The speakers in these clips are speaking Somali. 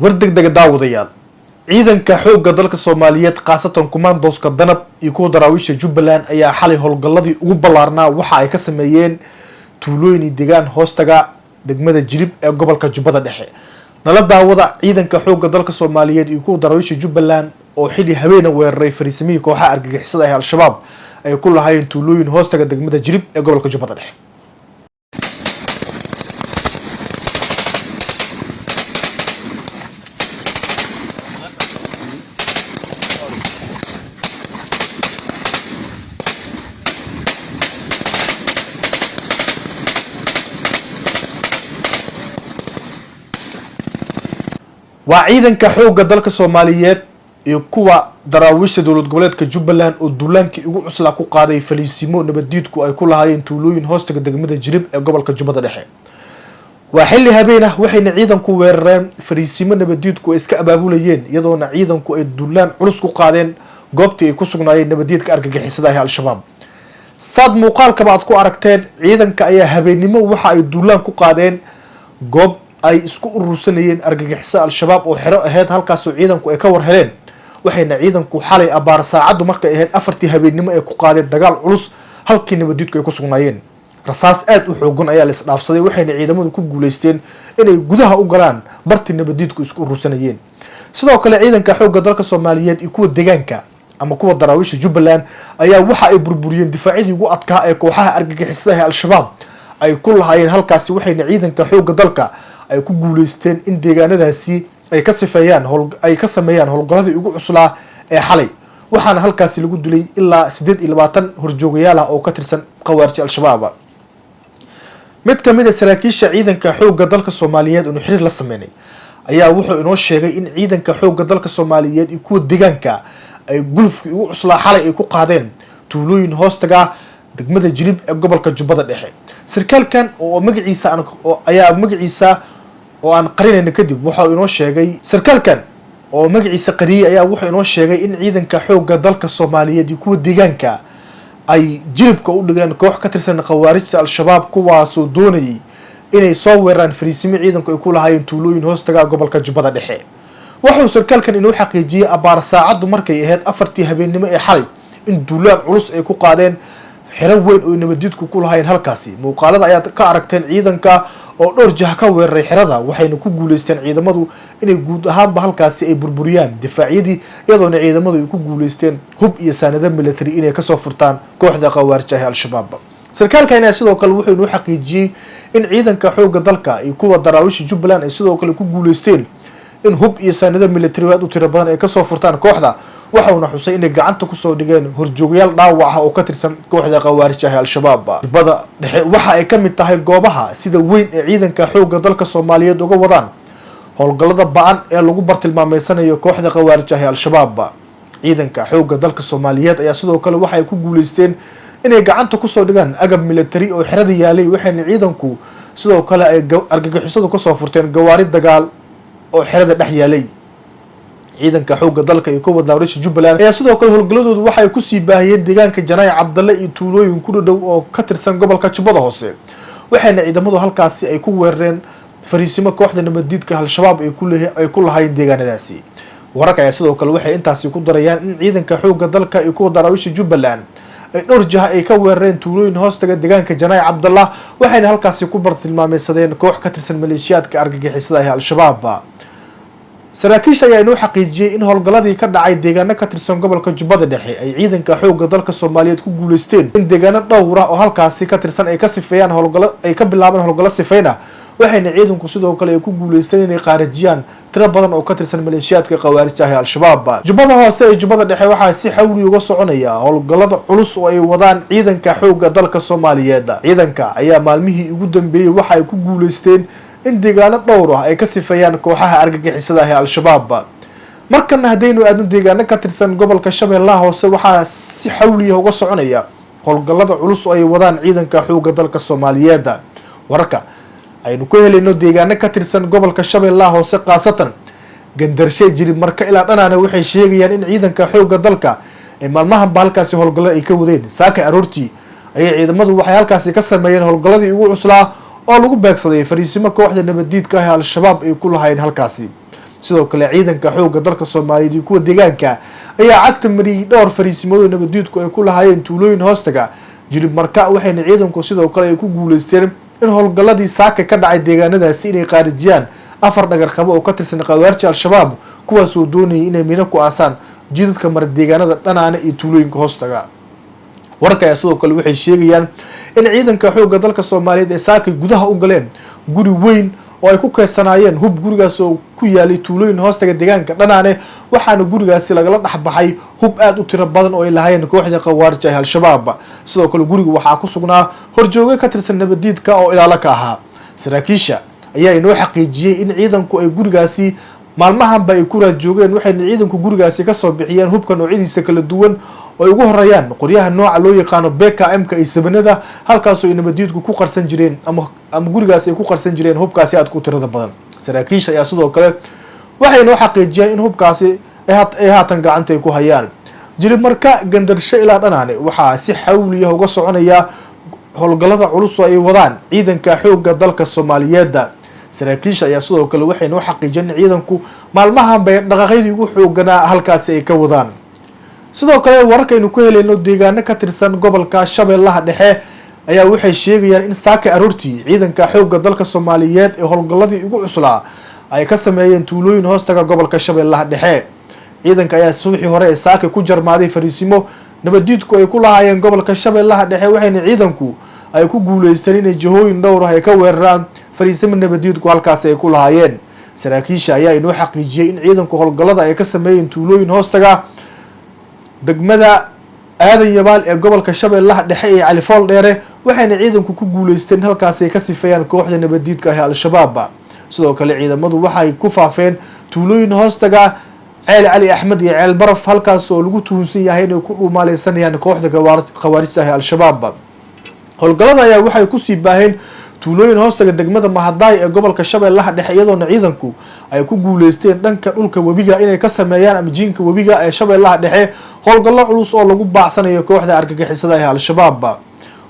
War degdega daawadayaal, ciidanka xoogga dalka Soomaaliyeed, khaasatan kumaandooska Danab iyo kuwa daraawiisha Jubbaland, ayaa xalay howlgalladii ugu ballaarnaa waxa ay ka sameeyeen tuulooyin iyo deegaan hoostaga degmada Jilib ee gobolka Jubbada Dhexe. Nala daawada ciidanka xoogga dalka Soomaaliyeed iyo kuwa daraawiisha Jubbaland oo xilli habeena weeraray fariisimihii kooxaha argagixisada ee Al-Shabaab ay ku lahaayeen tuulooyin hoostaga degmada Jilib ee gobolka Jubbada Dhexe. Waa ciidanka xoogga dalka Soomaaliyeed iyo kuwa daraawiisha dowlad goboleedka Jubbaland oo duulaankii ugu cuslaa ku qaaday faliisimo nabaddiidku ay ku lahaayeen tuulooyin hoostaga degmada Jilib ee gobolka Jubbada Dhexe. Waa xilli habeen ah, waxayna ciidanku weerareen fariisimo nabaddiidku ay iska abaabulayeen, iyadoona ciidanku ay duulaan culus ku qaadeen goobtii ay ku sugnaayeen nabaddiidka argagixisada ah ee Al-Shabaab. Saad muuqaalkaba aad ku aragteen, ciidanka ayaa habeennimo waxa ay duulaan ku qaadeen goob ay isku urursanayeen argagixisada Al-Shabaab oo xero ahayd, halkaasoo ciidanku ay ka war heleen. Waxayna ciidanku xalay abaar saacaddu markay ahayd 4tii habeennimo ay ku qaadeen dagaal culus halkii nabaddiidku ay ku sugnaayeen. Rasaas aada u xoogan ayaa la isdhaafsaday, waxayna ciidamadu ku guuleysteen inay gudaha u galaan bartii nabaddiidku isku urursanayeen. Sidoo kale ciidanka xoogga dalka Soomaaliyeed iyo kuwa deegaanka ama kuwa daraawiisha Jubbaland ayaa waxa ay burburiyeen difaacyadii ugu adkaa ee kooxaha argagixisadaha ee Al-Shabaab ay ku lahaayeen halkaasi. Waxayna ciidanka xoogga dalka ay ku guuleysteen in deegaanadaasi ay ka sifeeyaan, ay ka sameeyaan howlgalladii ugu cuslaa ee xalay, waxaana halkaasi lagu dilay ilaa 28 horjoogayaal ah oo ka tirsan khawaariji Al-Shabaab. Mid ka mid a saraakiisha ciidanka xoogga dalka Soomaaliyeed inu xiriir la sameynay ayaa wuxuu inoo sheegay in ciidanka xoogga dalka Soomaaliyeed iyo kuwa deegaanka ay gulufkii ugu cuslaa xalay ay ku qaadeen tuulooyin hoostaga degmada Jilib ee gobolka Jubbada Dhexe. Sarkaalkan oo magaciisa aan ayaa magaciisa oo aan qarinayno kadib wuxuu inoo sheegay, sarkaalkan oo magaciisa qariyey ayaa wuxuu inoo sheegay in ciidanka xoogga dalka Soomaaliyeed iyo kuwa deegaanka ay jilibka u dhigeen koox ka tirsan khawaarijta Al-Shabaab, kuwaasoo doonayay inay soo weeraraan fariisimo ciidanku ay ku lahaayeen tuulooyin hoostaga gobolka Jubbada Dhexe. Wuxuu sarkaalkan inoo xaqiijiyey abaar saacaddu markay ahayd 4tii habeennimo ee xalay in duulaan culus ay ku qaadeen xero weyn oo nabaddiidku ku lahaayeen halkaasi. Muuqaalada ayaad ka aragteen ciidanka oo dhowr jah ka weeraray xerada, waxayna ku guuleysteen ciidamadu inay guud ahaanba halkaasi ay burburiyaan difaacyadii, iyadoona ciidamadu ay ku guuleysteen hub iyo saanado military inay kasoo furtaan kooxda khawaarij ah ee Al-Shabaab. Sarkaalkan ayaa sidoo kale wuxuu inoo xaqiijiyey in ciidanka xoogga dalka iyo kuwa daraawiisha Jubbaland ay sidoo kale ku guuleysteen in hub iyo saanado military aad u tiro badan ay kasoo furtaan kooxda, waxauna xusay inay gacanta kusoo dhigeen horjoogyaal dhaawac ah oo ka tirsan kooxda khawaarij ah ee Al-Shabaab. Jubbada Dhexe waxa ay ka mid tahay goobaha sida weyn ee ciidanka xoogga dalka Soomaaliyeed uga wadaan howlgallada ba-an ee lagu bartilmaameysanayo kooxda khawaarij ah ee Al-Shabaab. Ciidanka xoogga dalka Soomaaliyeed ayaa sidoo kale waxa ay ku guuleysteen inay gacanta kusoo dhigaan agab military oo xerada yaalay, waxayna ciidanku sidoo kale ay argagixisadu kasoo furteen gawaari dagaal oo xerada dhex yaalay. Ciidanka xoogga dalka iyo kuwa daraawiisha Jubbaland ayaa sidoo kale howlgalladoodu waxay kusii baahiyeen deegaanka Janaay Cabdalle iyo tuulooyin ku dhadhow oo ka tirsan gobolka Jubbada Hoose, waxayna ciidamadu halkaasi ay ku weerareen fariisimo kooxda nabaddiidka Al-Shabaab ay ku lahaayeen deegaanadaasi. Wararka ayaa sidoo kale waxay intaasi ku darayaan in ciidanka xoogga dalka iyo kuwa daraawiisha Jubbaland ay dhowr jaha ay ka weerareen tuulooyin hoostaga deegaanka Janaay Cabdallah, waxayna halkaasi ku bartilmaameysadeen koox ka tirsan maleeshiyaadka argagixisada ee Al-Shabaab. Saraakiisha ayaa inoo xaqiijiyey in howlgalladii ka dhacay deegaano ka tirsan gobolka Jubbada Dhexe ay ciidanka xoogga dalka Soomaaliyeed ku guuleysteen in deegaano dhowr ah oo halkaasi ka tirsan ay ka sifeeyaan howlgallo, ay ka bilaabaan howlgallo sifeyna, waxayna ciidanku sidoo kale ay ku guuleysteen inay qaarajiyaan tiro badan oo ka tirsan maleeshiyaadka khawaarijta ah ee Al-Shabaab. Jubbada Hoose ee Jubbada Dhexe waxaa si xawli uga soconaya howlgallada culus oo ay wadaan ciidanka xoogga dalka Soomaaliyeed. Ciidanka ayaa maalmihii ugu dambeeyey waxa ay ku guuleysteen in deegaano dhowr ah ay ka sifeeyaan kooxaha argagixisada ah ee Al-Shabaab. Markana haddaynu aadno deegaano ka tirsan gobolka Shabeellaha Hoose, waxaa si xawliya uga soconaya howlgallada culus oo ay wadaan ciidanka xoogga dalka Soomaaliyeed. Wararka aynu ku helayno deegaano ka tirsan gobolka Shabeellaha Hoose, khaasatan Gandarshe, Jilib, Marka ilaa Dhanaane, waxay sheegayaan in ciidanka xoogga dalka ay maalmahanba halkaasi howlgallo ay ka wadeen. Saaka aroortii ayay ciidamadu waxay halkaasi ka sameeyeen howlgalladii ugu cuslaa oo lagu beegsaday fariisimo kooxda nabaddiidka ah ee Al-Shabaab ay ku lahaayeen halkaasi. Sidoo kale ciidanka xoogga dalka Soomaaliyeed iyo kuwa deegaanka ayaa cagta mariyey dhowr fariisimood oo nabadiidku ay ku lahaayeen tuulooyin hoostaga Jilib Marka, waxayna ciidanku sidoo kale ay ku guuleysteen in howlgalladii saaka ka dhacay deegaanadaasi inay qaarijiyaan 4 dhagarqabo oo ka tirsan khawaarija Al-Shabaab, kuwaas oo doonayay inay mino ku aasaan jidadka mara deegaanada Dhanaane iyo tuulooyinka hoostaga. Wararka ayaa sidoo kale waxay sheegayaan in ciidanka xoogga dalka Soomaaliyeed ee saakay gudaha u galeen guri weyn oo ay ku keedsanaayeen hub, gurigaas oo ku yaalay tuulooyin hoostaga deegaanka Dhanaane, waxaana gurigaasi lagala dhexbaxay hub aada u tiro badan oo ay lahaayeen kooxda khawaarija ee Al-Shabaab. Sidoo kale guriga waxaa ku sugnaa horjooge ka tirsan nabadiidka oo ilaalo ka ahaa. Saraakiisha ayaa inoo xaqiijiyey in ciidanku ay gurigaasi maalmahanba ay ku raad joogeen, waxayna ciidanku gurigaasi kasoo bixiyeen hubka noocyadiisa kala duwan oo ay ugu horeeyaan qoryaha nooca loo yaqaano BKM-ka iyo sabanada, halkaasoo ay nabadiidku ku qarsan jireen ama gurigaasi ay ku qarsan jireen hubkaasi aadka u tirada badan. Saraakiisha ayaa sidoo kale waxay noo xaqiijiyeen in hubkaasi ay haatan gacanta ay ku hayaan. Jilib Marka, Gandarsho ilaa Dhanaane waxaa si xawliya uga soconaya howlgallada culus oo ay wadaan ciidanka xoogga dalka Soomaaliyeed. Saraakiisha ayaa sidoo kale waxay noo xaqiijiyeen in ciidanku maalmahan bay dhaqaaqyadii ugu xooganaa halkaasi ay ka wadaan. Sidoo kale wararkaynu ku helayno deegaano ka tirsan gobolka Shabeellaha Dhexe ayaa waxay sheegayaan in saaka aroortii ciidanka xoogga dalka Soomaaliyeed ee howlgalladii ugu cuslaa ay ka sameeyeen tuulooyin hoostaga gobolka Shabeellaha Dhexe. Ciidanka ayaa subaxii hore ee saaka ku jarmaaday fariisimo nabadiidku ay ku lahaayeen gobolka Shabeellaha Dhexe, waxayna ciidanku ay ku guuleysteen inay jihooyin dhowr ah ay ka weeraraan fariisimo nabadiidku halkaasi ay ku lahaayeen. Saraakiisha ayaa inoo xaqiijiyey in ciidanku howlgallada ay ka sameeyeen tuulooyin hoostaga degmada Aadan Yabaal ee gobolka Shabeellaha Dhexe ee Califool Dheere, waxayna ciidanku ku guuleysteen halkaasi ay ka sifeeyaan kooxda nabadiidka ah ee Al-Shabaab. Sidoo kale ciidamadu waxay ku faafeen tuulooyin hoostaga Ceel Cali Axmed iyo Ceel Baraf, halkaas oo lagu tuhunsan yahay inay ku dhuumaaleysanayaan kooxda khawaarijta ah ee Al-Shabaab. Howlgallada ayaa waxay kusii baaheen tuulooyin hoostaga degmada Mahadaay ee gobolka Shabeellaha Dhexe, iyadoona ciidanku ay ku guuleysteen dhanka dhulka webiga inay ka sameeyaan ama jiinka webiga ee Shabeellaha Dhexe howlgallo culus oo lagu baacsanayo kooxda argagixisada ee Al-Shabaab.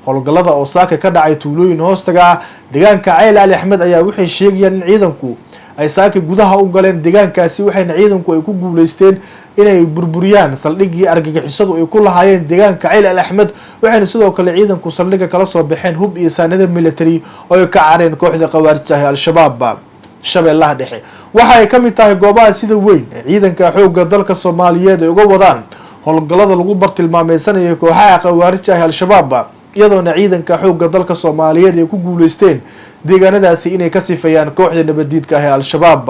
Howlgallada oo saaka ka dhacay tuulooyin hoostaga deegaanka Ceel Cali Axmed ayaa waxay sheegayaan in ciidanku ay saaka gudaha u galeen deegaankaasi, waxayna ciidanku ay ku guuleysteen inay burburiyaan saldhiggii argagixisadu ay ku lahaayeen deegaanka Ceel Cali Axmed, waxayna sidoo kale ciidanku saldhigga kala soo baxeen hub iyo saanado military oo ay ka careen kooxda khawaarijta ah ee Al-Shabaab. Shabeellaha Dhexe waxa ay ka mid tahay goobaha sida weyn ee ciidanka xoogga dalka Soomaaliyeed ay uga wadaan howlgallada lagu bartilmaameysanayo kooxaha khawaarijta ah ee Al-Shabaab, iyadoona ciidanka xoogga dalka Soomaaliyeed ay ku guuleysteen deegaanadaasi inay ka sifeeyaan kooxda nabadiidka ah ee Al-Shabaab.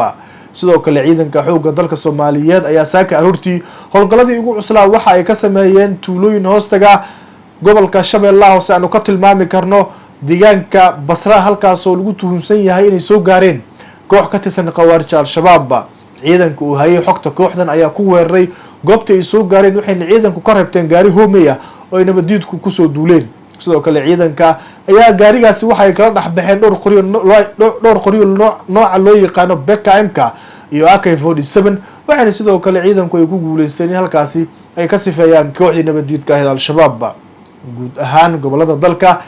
Sidoo kale ciidanka xoogga dalka Soomaaliyeed ayaa saaka aroortii howlgalladii ugu cuslaa waxa ay ka sameeyeen tuulooyin hoostaga gobolka Shabeellaha Hoose aanu ka tilmaami karno deegaanka Basra, halkaas oo lagu tuhunsan yahay inay soo gaareen koox ka tirsan khawaarija Al-Shabaab. Ciidanka uu hayay xogta kooxdan ayaa ku weeraray goobta ay soo gaareen, waxayna ciidanku ka reebteen gaari hoomey ah oo ay nabadiidku kusoo duuleen. Sidoo kale ciidanka ayaa gaarigaasi waxay kala dhexbaxeen dhowr qoryo nooca loo yaqaano BKM-ka iyo AK-47, waxayna sidoo kale ciidanku ay ku guuleysteen in halkaasi ay ka sifeeyaan kooxdii nabadiidka ahayd Al-Shabaab. Guud ahaan gobolada dalka,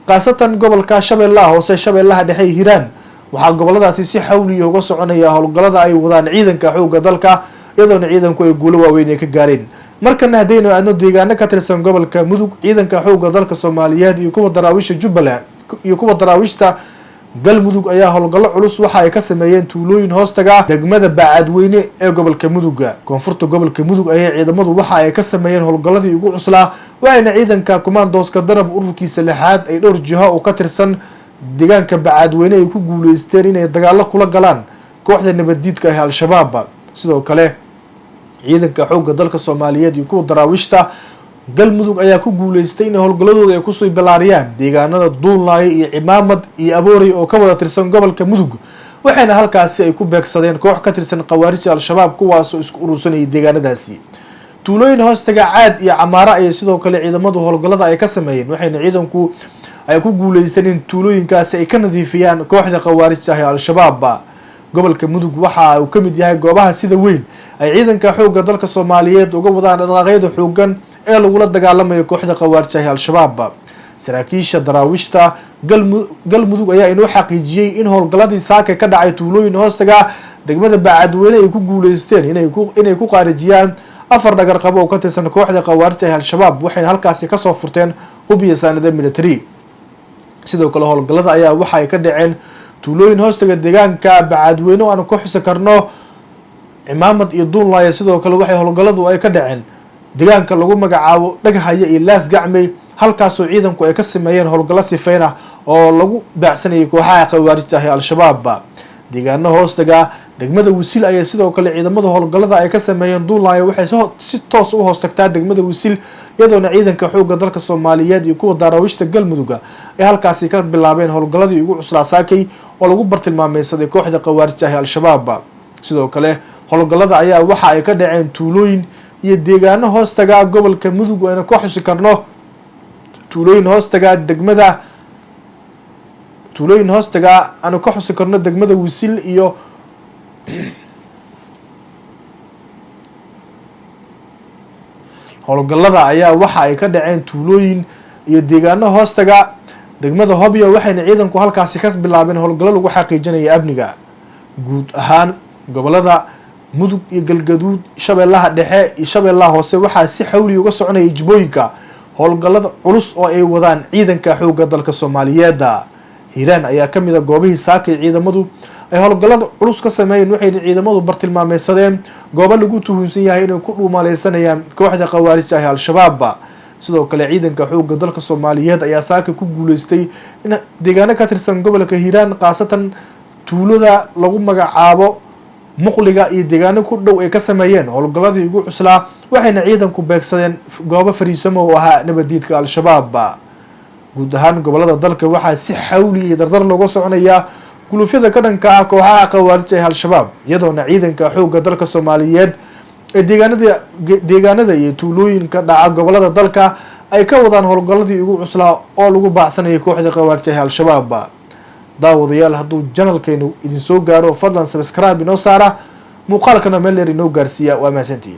khaasatan gobolka Shabeellaha Hoose, Shabeellaha Dhexe iyo Hiiraan, waxaa goboladaasi si xawliya uga soconaya howlgallada ay wadaan ciidanka xoogga dalka, iyadoona ciidanku ay guulo waaweyn ay ka gaareen. Markana haddaynu aadno deegaano ka tirsan gobolka Mudug, ciidanka xoogga dalka Soomaaliyeed iyo kuwa daraawiisha Jubbaland iyo kuwa daraawiishta Galmudug ayaa howlgallo culus waxa ay ka sameeyeen tuulooyin hoostaga degmada Bacadweyne ee gobolka Mudug. Koonfurta gobolka Mudug ayay ciidamadu waxa ay ka sameeyeen howlgalladii ugu cuslaa, waxayna ciidanka kumaandooska Danab ururkiisa 6aad ay dhowr jiho oo ka tirsan deegaanka Bacadweyne ay ku guuleysteen inay dagaallo kula galaan kooxda nabadiidka ah ee Al-Shabaab. Sidoo kale ciidanka xoogga dalka Soomaaliyeed iyo kuwa daraawiishta Galmudug ayaa ku guuleystay inay howlgalladooda ay kusoo bilaariyaan deegaanada Duunlaayo iyo Cimaamad iyo Aboorey oo ka wada tirsan gobolka Mudug, waxayna halkaasi ay ku beegsadeen koox ka tirsan khawaarijta Al-Shabaab, kuwaasoo isku urursanayay deegaanadaasi. Tuulooyin hoostaga Caad iyo Camaaro ayay sidoo kale ciidamadu howlgallada ay ka sameeyeen, waxayna ciidanku ay ku guuleysteen in tuulooyinkaasi ay ka nadiifiyaan kooxda khawaarijta ah ee Al-Shabaab. Gobolka Mudug waxa uu ka mid yahay goobaha sida weyn ay ciidanka xoogga dalka Soomaaliyeed uga wadaan dhaqaaqyada xoogan ee lagula dagaalamayo kooxda khawaarijta ah ee Al-Shabaab. Saraakiisha daraawiishta Galmudug ayaa inoo xaqiijiyey in howlgalladii saaka ka dhacay tuulooyin hoostaga degmada Bacadweyne ay ku guuleysteen inay ku qaarijiyaan 4 dhagarqabo oo ka tirsan kooxda khawaarijta ee Al-Shabaab, waxayna halkaasi kasoo furteen hub iyo saanado military. Sidoo kale howlgallada ayaa waxa ay ka dhaceen tuulooyin hoostaga deegaanka Bacadweyne oo aan ku xusi karno Cimaamad iyo Duunlaaya. Sidoo kale waxay howlgalladu ay ka dhaceen deegaanka lagu magacaabo Dhaghaya iyo Laas Gacmey, halkaasoo ciidanku ay ka sameeyeen howlgallo sifeyn ah oo lagu baacsanayay kooxaha khawaarijta ah ee Al-Shabaab. Deegaano hoostaga degmada Wisil ayaa sidoo kale ciidamada howlgallada ay ka sameeyeen. Duunlaaya waxay si toos u hoos tagtaa degmada Wisil, iyadoona ciidanka xoogga dalka Soomaaliyeed iyo kuwa daraawiishta Galmudugga ay halkaasi ka bilaabeen howlgalladii ugu cuslaa saakay oo lagu bartilmaameysaday kooxda khawaarijta ah ee Al-Shabaab. Sidoo kale howlgallada ayaa waxa ay ka dhaceen tuulooyin iyo deegaano hoostaga gobolka Mudug oo ayna ka xusi karno tuulooyin hoostaga degmada, tuulooyin hoostaga aanu ka xusi karno degmada Wisil iyo howlgallada ayaa waxa ay ka dhaceen tuulooyin iyo deegaano hoostaga degmada Hobyo, waxayna ciidanku halkaasi ka bilaabeen howlgallo lagu xaqiijinaya amniga guud ahaan gobolada Mudug iyo Galgaduud, Shabeellaha Dhexe iyo Shabeellaha Hoose. Waxaa si xawli uga soconaya jibooyinka howlgallada culus oo ay wadaan ciidanka xoogga dalka Soomaaliyeed. Hiiraan ayaa ka mid ah goobihii saakay ciidamadu ay howlgallada culus ka sameeyeen, waxayna ciidamadu bartilmaameysadeen goobo lagu tuhunsan yahay inay ku dhuumaaleysanayaan kooxda khawaarijta ah ee Al-Shabaab. Sidoo kale ciidanka xoogga dalka Soomaaliyeed ayaa saaka ku guuleystay in deegaano ka tirsan gobolka Hiiraan, khaasatan tuulada lagu magacaabo Muqliga iyo deegaano ku dhow, ay ka sameeyeen howlgalladii ugu cuslaa, waxayna ciidanku beegsadeen goobo fariisamo oo ahaa nabadiidka Al-Shabaab. Guud ahaan gobolada dalka waxaa si xawli iyo dardar looga soconayaa gulufyada ka dhanka ah kooxaha khawaarijta ee Al-Shabaab, iyadoona ciidanka xoogga dalka Soomaaliyeed ee deegaanada iyo tuulooyinka dhaca gobolada dalka ay ka wadaan howlgalladii ugu cuslaa oo lagu baacsanayay kooxda khawaarijta ee Al-Shabaab. Daawadayaal, hadduu janalkaynu idinsoo gaaro, fadlan subscribe inoo saara, muuqaalkana meel dheer inoo gaarsiiya. Waa mahadsantihiin.